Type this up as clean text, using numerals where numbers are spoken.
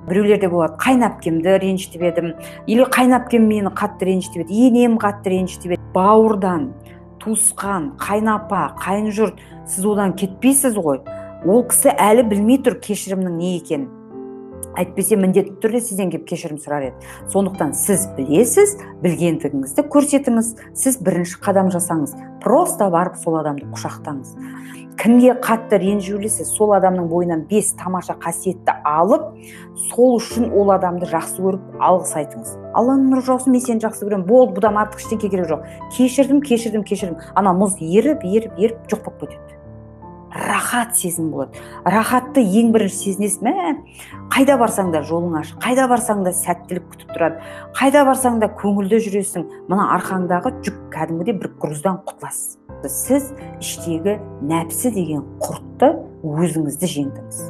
Біреулерде болады, қайынәпкемді ренжітіп едім, или қайынәпкем мені қатты ренжітіп еді, енем қатты ренжітіп еді. Бауырдан, туысқан, қайынапа, қайынжұрт, сіз одан кетпейсіз ғой. Ол кісі әлі білмей тұр кешірімнің не екенін. Әйтпесе міндетті түрде сізден келіп кешірім сұрар еді. Сондықтан сіз білесіз, білгендігіңізді көрсетіңіз, сіз бірінші қадам жасаңыз, просто барып сол адамды құшақтаңыз. Кімге қатты ренжулісіз, сол адамның бойынан 5 тамаша қасиетті алып, сол үшін ол адамды жақсы көріп алғыс айтыңыз. Алланың нұры жаусын, мен сені жақсы көремін, болды, бұдан артық ештеңе керек жоқ. Кешірдім, кешірдім, кешірдім. Ана мұз еріп, еріп, еріп жоқ болып кетеді. Рахат сезім болады. Рахатты ең бірінші сезінесіз. Мә, қайда барсаң да жолың ашық, қайда барсаң да сәттілік күтіп тұрады, қайда барсаң да көңілді жүресің. Мына арқаңдағы жүк кәдімгідей бір груздан құтыласыз. Сіз іштегі нәпсі деген құртты өзіңізді жеңдіңіз.